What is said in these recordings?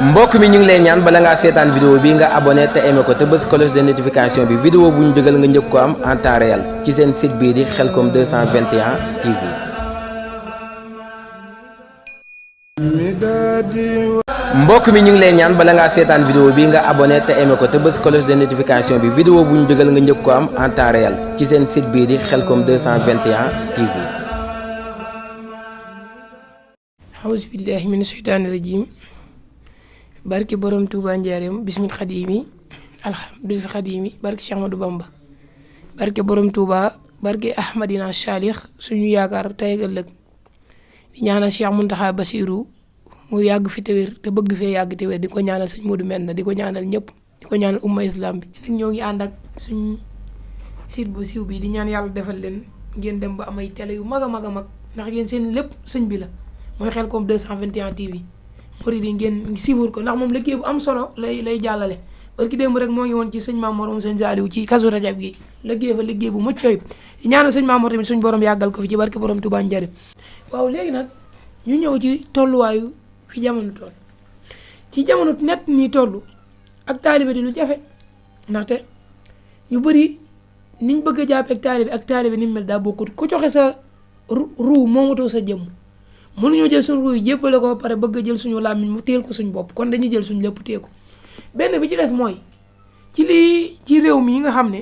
mbokk mi ñu ngi lay ñaan bala ngaa seetaan vidéo bi nga abonné te aimé ko te bës cloche de notification bi vidéo bu ñu dugal nga njëkk ko am en temps réel ci seen site bii di Khelcom 221 TV. mbokk mi ñu ngi lay ñaan bala ngaa seetaan vidéo bi nga abonné te aimé ko te bës cloche de notification bi vidéo bu ñu dugal nga njëkk ko am en temps réel ci seen site bii di Khelcom 221 TV. awuzu billahi mina sheytaani rajim barke borom Touba Njaareem bismil xadimi alhamdulil xadimi barke Cheikh Ahmadou Bamba barke borom Touba barke Ahmadina Chalix suñu yaakaar tey ak ëllëg di ñaanal Cheikh Mountakha Bassirou mu yàgg fi te wér te bëgg fee yàgg te wér di ko ñaanal sëñ Modou Menda di ko ñaanal ñëpp di ko ñaanal umma islam bi. nag ñoo ngi ànd ak suñu site bu siiw bi di ñaan yàlla defal leen ngeen dem ba amay télé yu mag a mag a mag ndax ngeen seen lépp sëñ bi la. mooy Khelcom 221 TV murid yi ngeen siiwul ko ndax moom liggéey bu am solo lay jàllale barki démb rek moo ngi woon ci sëñ Mamour moom sëñ Saliou ci Kazu Rajab gi liggéey fa liggéey bu mucc ayib ñaanal sëñ Mamour tamit suñ borom yàggal ko fi ci barki borom Touba Njaareem. waaw léegi nag ñu ñëw ci tolluwaayu fi jamono toll ci jamono net nii toll ak taalibe di lu jafe ndaxte ñu bëri niñ bëgg a jàpp ak taalibe ni mu mel daa bokkut ku joxe sa ruu moomatoo sa jëmm. mënuñoo jël suñu ruuy jébbale ko pare bëgg a jël suñu làmmiñ mu téel ko suñu bopp kon dañuy jël suñu lépp téeku benn bi ci des mooy ci lii ci réew mi yi nga xam ne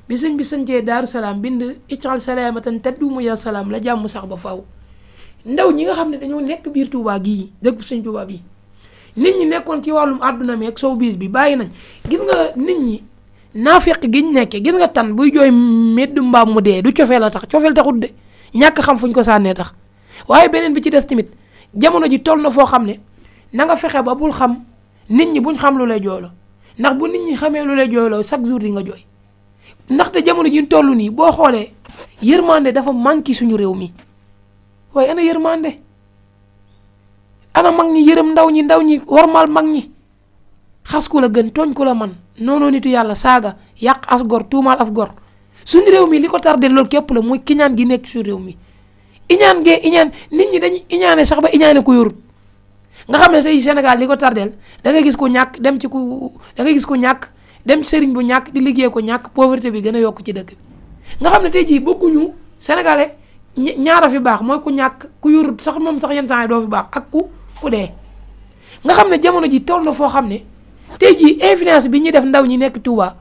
bi sëñ bi sañcee Daaru Salaam bind ical salaamatan taddumu ya salaam la jàmm sax ba faaw ndaw ñi nga xam ne dañoo nekk biir Touba gii dëkk sëñ Touba bii nit ñi nekkoon ci wàllum àdduna mi ak showbiz bi bàyyi nañ gis nga nit ñi naafeq gi ñu nekkee gis nga tan buy jooy medd mbaam mu dee du cofeel a tax cofeel taxut de ñàkk xam fuñ ko sànnee tax waaye beneen bi ci des tamit jamono ji toll na foo xam ne na nga fexe ba bul xam nit ñi buñ xam lu lay jooyloo ndax bu nit ñi xamee lu lay jooyloo chaque jour di nga jooy ndaxte jamono ji ñu toll nii boo xoolee yërmande dafa manqué suñu réew mi waaye ana yërmande ana mag ñi yërëm ndaw ñi wormaal mag ñi xas ku la gën tooñ ku la man noonu nitu yàlla saaga yàq as gor tuumaal as gor suñu réew mi li ko tardé loolu képp la muy kiñaan gi nekk suñu réew mi. iñaan nit ñi dañuy iñaane sax ba iñaane ko yorut nga xam ne say Sénégal li ko tardeel da ngay gis ko ñàkk dem ci sëriñ bu ñàkk di liggéey ko ñàkk pauvreté bi gën a yokk ci dëkk bi nga xam ne tey jii bokkuñu sénégalais ñaara fi baax mooy ku ñàkk ku yorut sax moom sax yenn saa yi doo fi baax ak ku dee nga xam ne jamono ji toll na foo xam ne tey jii influence bi ñuy def ndaw ñi nekk Touba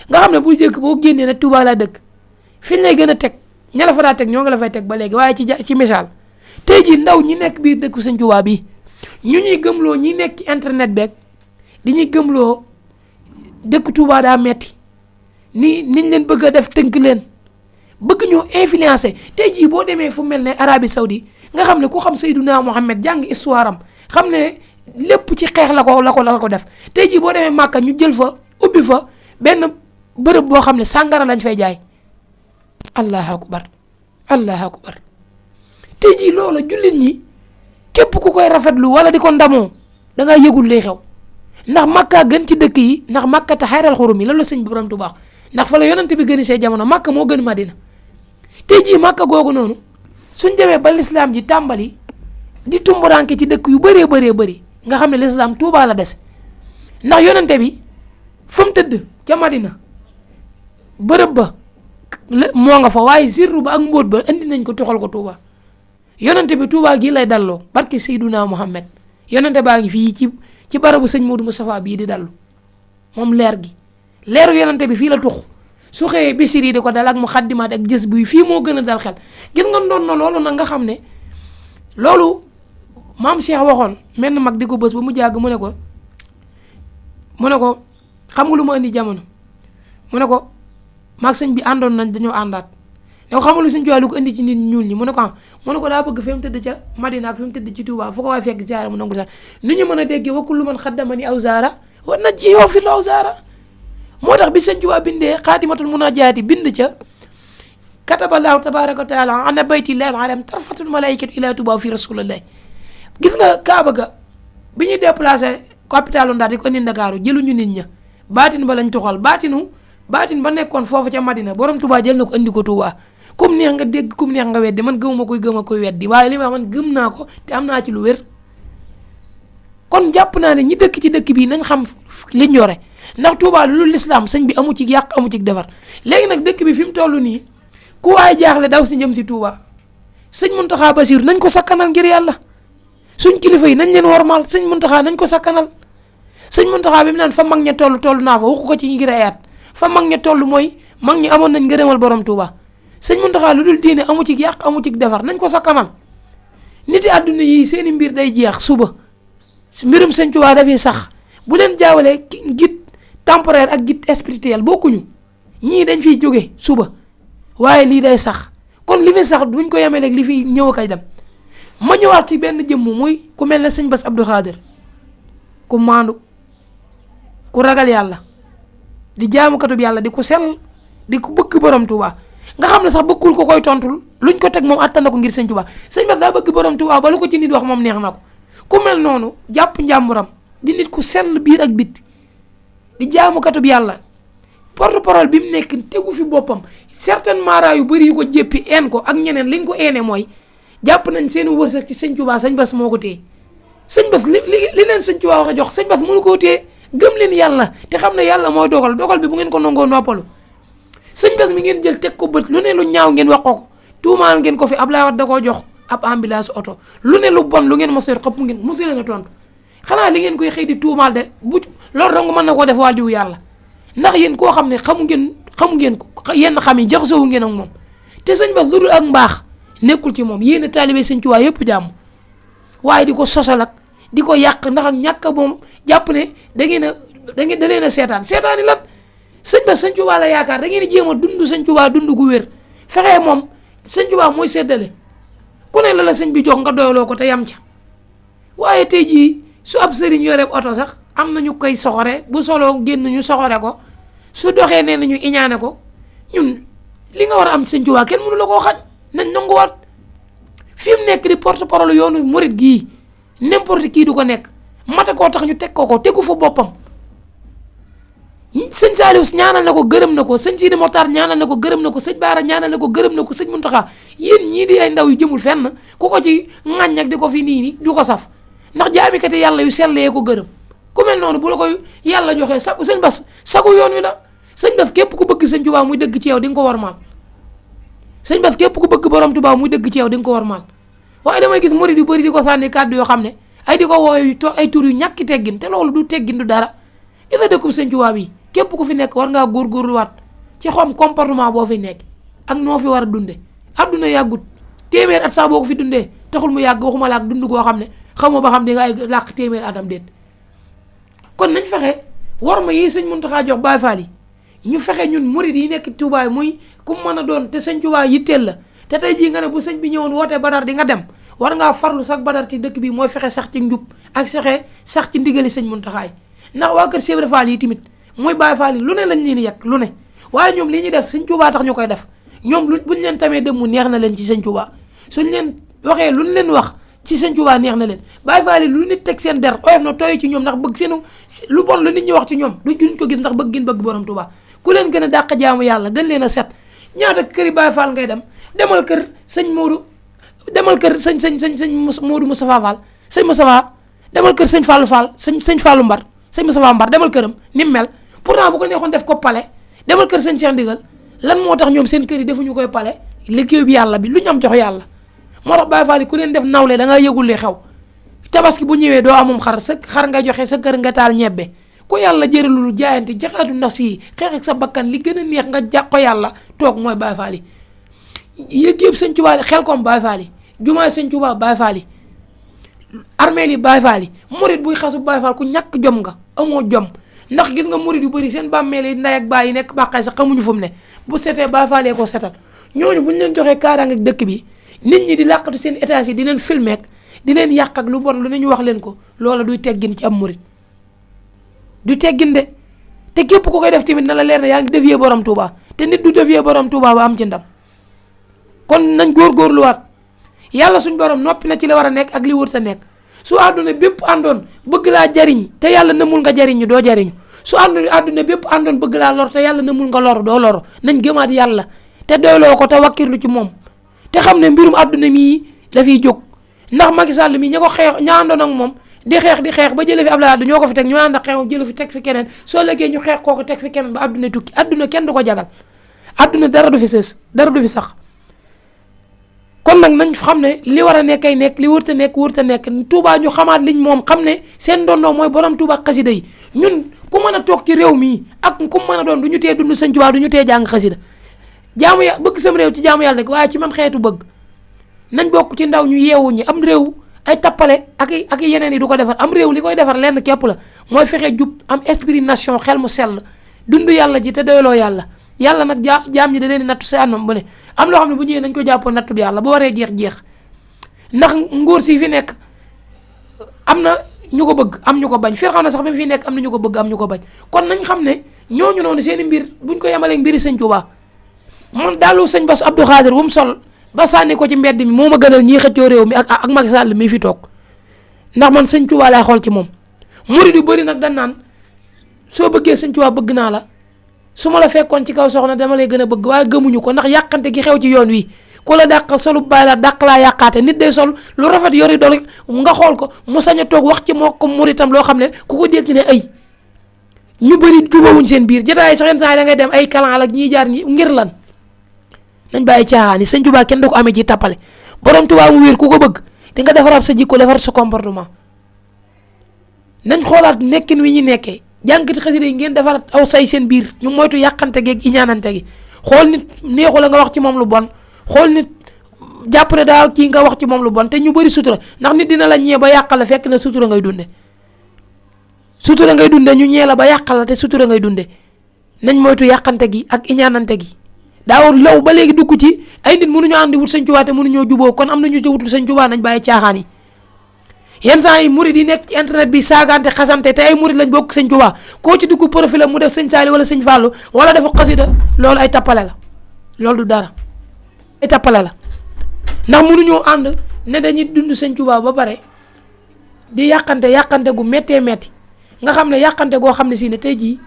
nga xam ne bu jëkk boo génnee ne Touba laa dëkk fi ñu lay gën a teg ña la fa daa teg ñoo ngi la fay teg ba léegi waaye ci misaal tey jii ndaw ñi nekk biir dëkku sëñ Tuubaa bi ñu ñuy gëmloo ñi nekk ci internet beeg di ñuy gëmloo dëkku Tuubaa daa metti niñ leen bëgg a def tënk leen bëgg ñoo influencer tey jii boo demee fu mel ne Arabie Saoudi nga xam ne ku xam Seydina Mohamed jàng histoire am xam ne lépp ci xeex la ko def tey jii boo demee Màkka ñu jël fa ubbi fa benn bërëb boo xam ne sàngara lañ fay jaay. allahu akbar tey jii loola jullit ñi képp ku koy rafetlu wala di ko ndamoo da ngaa yëgul lay xew ndax Makka gën ci dëkk yi ndax Makka te xayral xurum yi loolu la sëñ borom Tuubaa ndax fa la yonent bi gën see jamono Makka moo gën Madina tey jii Makka googu noonu suñ demee ba lislaam ji tàmbali di tumburanke ci dëkk yu bëree bëri nga xam ne lislaam Tuubaa la des ndax yonent bi fa mu tëdd ca Madina bërëb ba moo nga fa waaye sirru ba ak mbóot ba indi nañ ko toxal ko Touba yonente bi Touba gii lay dalloo barke Seydina Muhammad yonente baa ngi fii ci barabu sëñ Modou Moustapha bii di dallu moom leeru yonente bi fii la tux su xëyee bisir yi di ko dal ak mu xaddimaat ak jës buy fii moo gën a dal xel gis nga doon na loolu nag nga xam ne loolu maam Cheikh waxoon menn mag di ko bës ba mu jàgg mu ne ko xam nga lu ma indi jamono mu ne ko maag sëñ bi àndoon nañ dañoo àndaat yow xamul sëñ Tuubaa lu ko indi ci nit ñuul ñi mu ne ko daa bëgg fi mu tëdd ca Madina ak fi mu tëdd ci Touba fu ko waay fekk ziyaara mu nangu sax ni ñu mën a déggee wa kullu man xaddamani aw zaara wa najji yow fi law zaara moo tax bi sëñ Tuubaa bindee xaatimatul munaajaati bind ca kataballahu tabaraka wa taala ana bayti llahi alam tarfatul malaikatu ila Touba fi rasulillahi gis nga Kaaba ga bi ñuy déplacé capitalu Ndar di ko indi Ndakaaru jëluñu nit ña baatin ba lañ tuxal baatin ba nekkoon foofu ca Madina borom Touba jël na ko indi ko Touba comme neex nga dégg comme neex nga weddi man gëmuma koy gëm a koy weddi waaye li ma man gëm naa ko te am naa ci lu wér kon jàpp naa ne ñi dëkk ci dëkk bii nañ xam liñ yore ndax Touba lu dul lislaam sëñ bi amu ci yàq amu ci defar léegi nag dëkk bi fi mu toll nii ku waay jaaxle daw si jëm si Touba sëñ Mountakha Bassirou nañ ko sakkanal ngir yàlla suñ kilifa yi nañ leen wormaal sëñ Mountakha nañ ko sakkanal sëñ Mountakha bi mu naan fa mag ña toll naa fa waxu ko ci ngir ay at fa mag ña toll mooy mag ñi amoon nañ ngërëmal borom Touba sëñ Mountakha lu dul diine amu ci yàq amu ci defar nañ ko sakkanal nit yi àdduna yi seeni mbir day jeex suba mbirum sëñ Touba dafay sax bu leen jaawalee guide temporaire ak guide spirituel bokkuñu ñii dañ fiy jóge suba waaye lii day sax kon li fi sax duñ ko yemee rek li fi ñëw kay dem ma ñëwaat ci benn jëmm muy ku mel ne sëñ Bass Abdou Khadir ku maandu ku ragal yàlla di jaamukatub yàlla di ko sell di ko bëgg borom Touba nga xam ne sax bëggul ko koy tontul luñ ko teg moom attan na ko ngir sëñ Touba sëñ Bass daa bëgg borom Touba ba lu ko ci nit wax moom neex na ko ku mel noonu jàpp njàmburam di nit ku sell biir ak bit di jaamukatub yàlla porte-parole bi mu nekk tegu fi boppam certainement raa yu bëri yu ko jéppi een ko ak ñeneen liñ ko eene mooy jàpp nañ seen wërsëg ci sëñ Touba sëñ Bass moo ko téye sëñ Bass li leen sëñ Touba wax a jox sëñ Bass mënu koo téye gëm leen yàlla te xam ne yàlla mooy dogal bi bu ngeen ko nangoo noppalu sëñ Bass mi ngeen jël teg ko bët lu ne lu ñaaw ngeen wax ko tuumaal ngeen ko fi Ablaye Wade da koo jox ab ambulance oto lu ne lu bon lu ngeen mos a yor xëpp ngeen mosu leen a tontu xanaa li ngeen koy xëy di tuumaal de bu loolu dong mën na koo def waa diw yàlla ndax yéen koo xam ne xamu ngeen ko yenn xam yi jaxasoo ngeen ak moom te sëñ Bass lu dul ak mbaax nekkul ci moom yéen a taalibe sëñ Tuubaa yëpp jàmm waaye di ko sosal ak di ko yàq ndax ak ñàkk moom jàpp ne da leen a seetaan yi lan sëñ Bass sëñ Tuubaa la yaakaar da ngeen di jéem a dund sëñ Tuubaa dund gu wér fexee moom sëñ Tuubaa mooy seddale ku ne la sëñ bi jox nga doyloo ko te yam ca waaye tey jii su ab sëriñ yore oto sax am na ñu koy soxore bu soloo génn ñu soxore ko su doxee nee nañu iñaane ko ñun li nga war a am sëñ Tuubaa kenn mënu la koo xañ nañ nanguwaat fi mu nekk di porte-parole yoonu murit gii n'importe qui du ko nekk mate koo tax ñu teg ko tegu fa boppam sëñ Saliou ñaanal na ko gërëm na ko sëñ Sidi Mokhtar ñaanal na ko gërëm na ko sëñ Baara ñaanal na ko gërëm na ko sëñ Mountakha yéen ñii di ay ndaw yu jëmul fenn ku ko ci ŋàññ ak di ko fi nii du ko saf ndax jaamikati yàlla yu sellee ko gërëm ku mel noonu bu la koy yàlla joxee sëñ Bass sagu yoon wi la sëñ Bass képp ku bëgg sëñ Tuubaa muy dëgg ci yow di nga ko warmaal sëñ Bass képp ku bëgg borom Tuubaa muy dëgg ci yow di nga ko warmaal waaye damay gis murid yu bëri di ko sànni kàddu yoo xam ne ay di ko wooyu ay tur yu ñàkki teggin te loolu du teggin du dara gis nga dëkkub sëñ Tuubaa bi képp ku fi nekk war ngaa góorgóorluwaat ci xom comportement boo fi nekk ak noo fi war a dunde adduna yàggut téeméer at sax boo ko fi dundee taxul mu yàgg waxuma la ak dund goo xam ne xamoo ba xam di nga ay làq téeméer atam déet kon nañ fexe war ma yi sëñ Mountakha jox Baay Faal yi ñu fexe ñun murid yi nekk Touba muy ku mën a doon te sëñ Touba yitteel la te tey jii nga ne bu sëñ bi ñëwoon wootee badar di nga dem war ngaa farlu sax badar ci dëkk bi mooy fexe sax ci njub ak fexe sax ci ndigali sëñ Mountakha yi ndax waa kër Cheikh Ibra Fall yi tamit mooy Baay Faal yi lu ne lañ leen yàq lu ne waaye ñoom li ñuy def sëñ Touba tax ñu koy def ñoom buñ leen tamee dem mu neex na leen ci sëñ Touba suñ leen waxee luñ leen wax ci sëñ Touba neex na leen Baay Faal yi lu nit teg seen der oyof na tooy ci ñoom ndax bëgg seenu lu bon lu nit ñi wax ci ñoom duñ ko gis ndax bëgg gin bëgg borom Touba ku leen gën a dàq jaamu yàlla gën leen a set ñaata këri Baay Faal ngay dem demal kër sëñ Modou demal kër sëñ Modou Moustapha Fall sëñ Moustapha demal kër sëñ Fallou Fall sëñ Fallou Mbar sëñ Moustapha Mbar demal këram ni mu mel pourtant bu ko neexoon def ko pale demal kër sëñ Cheikh Ndigal lan moo tax ñoom seen kër yi defuñu koy pale liggéey bi yàlla bi lu ñu am jox yàlla moo tax Baay Faal yi ku leen def nawle da ngaa yëgul li xew tabaski bu ñëwee doo amum xar nga joxe sa kër nga taal ñebbe ko yàlla jëralul jaayante jaxaatu nafsi yi xeex ak sa bakkan li gën a neex nga jàq ko yàlla toog mooy Baay Faal yi yëg sëñ Tuubaa xel kom Baay Faal yi jumaa sëñ Tuubaa Baay Faal yi armeel yi Baay Faal yi murit buy xasu Baay Faal ku ñàkk jom nga amoo jom ndax gis nga murit yu bëri seen bàmmeel yi ndey ak baay yi nekk bàqay sax xamuñu fu mu ne bu setee Baay Faal yee ko setal ñooñu bu ñu leen joxee kaaraange ak dëkk bi nit ñi di làqatu seen états yi di leen filmer ak di leen yàq ak lu bon lu ne ñu wax leen ko loola duy teggin ci am murit du teggin de te képp ku koy def tamit na la leer na yaa ngi dévier borom Touba te nit du dévier borom Touba ba am ci ndam kon nañ góorgóorluwaat yàlla suñ borom noppi na ci la war a nekk ak li wër ta nekk su àdduna bépp àndoon bëgg laa jariñ te yàlla namul nga jariñu doo jariñu su àdduna bépp àndoon bëgg laa lor te yàlla namul nga loru doo loru nañ gëmaat yàlla te doyloo ko te wakkirlu ci moom te xam ne mbirum àdduna mii dafiy jóg ndax Macky Sall mii ña ko xeex ña àndoon ak moom di xeex ba jëlee fi Abdoulaye Wade ñoo ko fi teg ñu ànd ak xeexam jëlee fi teg fi keneen soo lëggee ñu xeex kooku teg fi keneen ba adduna tukki adduna kenn du ko jagal adduna dara du fi sës dara du fi sax kon nag nañ xam ne li war a nekk ay nekk li wërta nekk Touba ñu xamaat liñ moom xam ne seen ndondoo mooy borom Touba xasida yi ñun ku mën a toog ci réew mi ak ku mën a doon du ñu tee dund Sëñ Touba du ñu tee jàng xasida jaamu ya bëgg sam réew ci jaamu yàlla rek waaye ci man xeetu bëgg nañ bokk ci ndaw ñu yeewu ñi am réew ay tappale ak yeneen yi du ko defar am réew li koy defar lenn képp la mooy fexe jub am esprit nation xel mu sell dund yàlla ji te doyloo yàlla yàlla nag jaam ñi da leen di nattu sa anam bu ne am loo xam ne bu ñëwee nañ ko jàppoon nattu bi yàlla bu waree jeex ndax nguur si fi nekk am na ñu ko bëgg am ñu ko bañ Firawna sax bi fi nekk am na ñu ko bëgg am ñu ko bañ kon nañ xam ne ñooñu noonu seen i mbir buñ ko yemalee mbiri Sëñ Tuubaa man daalu sëñ Bass Abdou Khadir bu mu sol ba sànni ko ci mbedd mi moo ma gënal ñii xëccoo réew mi ak Macky Sall mi fi toog ndax man Sëñ Tuubaa laay xool ci moom murid yu bëri nag dañ naan soo bëggee Sëñ Tuubaa bëgg naa la su ma la fekkoon ci kaw soxna dama lay gën a bëgg waaye gëmuñu ko ndax yàqante gi xew ci yoon wi ku la dàq solu bàyyi la dàq laa yàqaate nit day sol lu rafet yori dool nga xool ko mu sañ a toog wax ci moo ko muritam loo xam ne ku ko dégg ne ay ñu bëri jubawuñ seen biir jotaay sax yenn saa yi da ngay dem ay kalan ak ñiy jaar ñi ngir lan nañ bàyyi caaxaan yi Sëñ Tuubaa kenn du ko amee ci tappale borom Tuubaa mu wér ku ko bëgg di nga defaraat sa jikko defaraat sa comportement nañ xoolaat nekkin wi ñu nekkee jànkati xasida yi ngeen defaraat aw say seen biir ñu moytu yàqante gi ak iñaanante gi xool nit neexu la nga wax ci moom lu bon xool nit jàpp ne daa kii nga wax ci moom lu bon te ñu bëri sutura ndax nit dina la ñee ba yàqal la fekk na sutura ngay dunde ñu ñee la ba yàqal la te sutura ngay dunde nañ moytu yàqante gi ak iñaanante gi daaw law ba léegi dugg ci ay nit mënuñoo àndi wut Sëñ Tuubaa te mënuñoo juboo kon am na ñu ci wutul Sëñ Tuubaa nañ bàyyi caaxaan yi yenn saa yi murid yi nekk ci internet bi saagante xasante te ay murid lañ bokk Sëñ Tuubaa koo ci dugg profil mu def Sëñ Saali wala Sëñ Fàllu wala dafa xasida loolu ay tappale la loolu du dara ay tappale la ndax mënuñoo ànd ne dañuy dund Sëñ Tuubaa ba pare di yàqante gu méttee métti nga xam ne yàqante goo xam ne si ne tey jii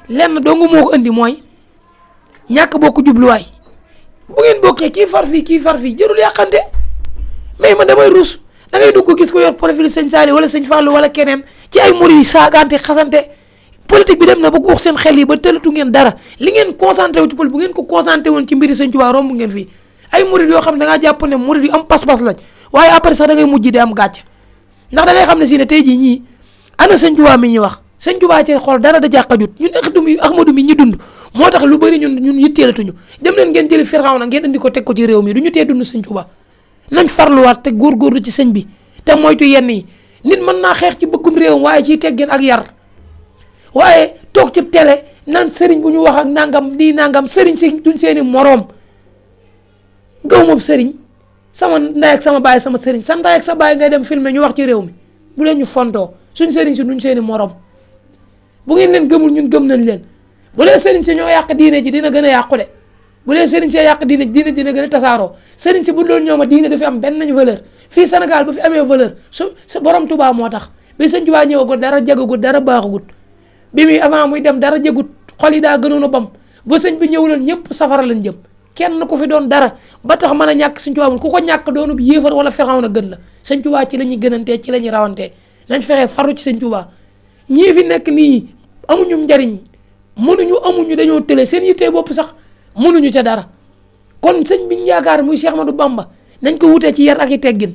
lenn dong moo ko indi mooy ñàkk bokk jubluwaay bu ngeen bokkee kii far fii jërul yàqante mais man damay rus da ngay dugg gis ko yor profil Sëñ Saali wala Sëñ Fàllu wala keneen ci ay murid yi saagante xasante politique bi dem na ba guux seen xel yi ba tëlatu ngeen dara li ngeen concentré wu ci politique bu ngeen ko concentré woon ci mbiri Sëñ Tuubaa romb ngeen fii ay murid yoo xam ne da ngaa jàpp ne murid yu am pas-pas lañ waaye après sax da ngay mujj di am gàcce ndax da ngay xam ne si ne tey jii ñii ana Sëñ Tuubaa mi ñuy wax Sëñ Tuubaa ci xool dara da jàqajut ñun Ahmadu mi ñi dund moo tax lu bëri ñun yitteelatuñu dem leen ngeen jëli Firawna ngeen indi ko teg ko ci réew mi du ñu tee dund Sëñ Tuubaa nañ farluwaat te góorgóorlu ci sëñ bi te moytu yenn yi nit mën naa xeex ci bëggum réewam waaye ciy teggeen ak yar waaye toog ci télé naan sëriñ bu ñu wax ak nangam nii nangam sëriñ si duñ seeni moroom gaw moom sëriñ sama ndey ak sama baay sama sëriñ sa ndey ak sa baay ngay dem filmer ñu wax ci réew mi bu leen ñu fontoo suñ sëriñ si duñ seeni moroom bu ngeen leen gëmul ñun gëm nañ leen bu leen sëriñ si ñoo yàq diine ji dina gën a yàqu de bu leen sëriñ see yàq diine dina gën a tasaaroo sëriñ si bu loolu ñooma diine du fi am benn valeur fii Sénégal bu fi amee valeur su borom Touba moo tax bi Sëñ Tuubaa ñëwagul dara jagagut dara baaxagut bi muy avant muy dem dara jagut xol yi daa gënoon a bam ba sëñ bi ñëwuloon ñëpp safara lañ jëm kenn ku fi doon dara ba tax mën a ñàkk Sëñ Tuubaa ku ko ñàkk doonu bi yéefar wala Firawna gën la Sëñ Tuubaa ci la ñuy gënantee ci la ñuy rawantee nañ fexe faru ci Sëñ Tuubaa ñii fi nekk nii amuñu njariñ amuñu dañoo tële seen yittee bopp sax mënuñu ca dara kon sëñ bi ñu yaakaar muy Cheikh Ahmadou Bamba nañ ko wutee ci yar ak i teggin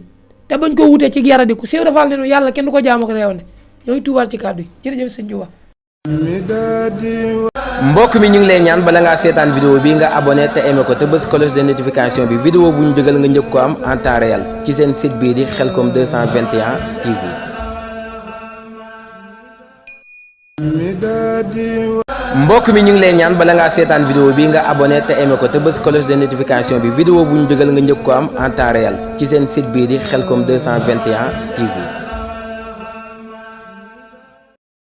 te bañ ko wutee ci yaradiku Seex Faal ne yàlla kenn du ko jaamu ko réewande ñoo ngi tuubaal ci kàddu yi jërëjëf sëñ Tuubaa. mbokk mi ñu ngi lay ñaan bala ngaa seetaan vidéo bi nga abonné te aimé ko te bës cloche de notification bi vidéo bu ñu dugal nga njëkk ko am en temps réel ci seen site bii di Khelcom 221 TV. mbokk mi ñu ngi lay ñaan bala ngaa seetaan vidéo bi nga abonné te aimé ko te bës cloche de notification bi vidéo bu ñu dugal nga njëkk ko am en temps réel ci seen site bii di Khelcom 221 TV.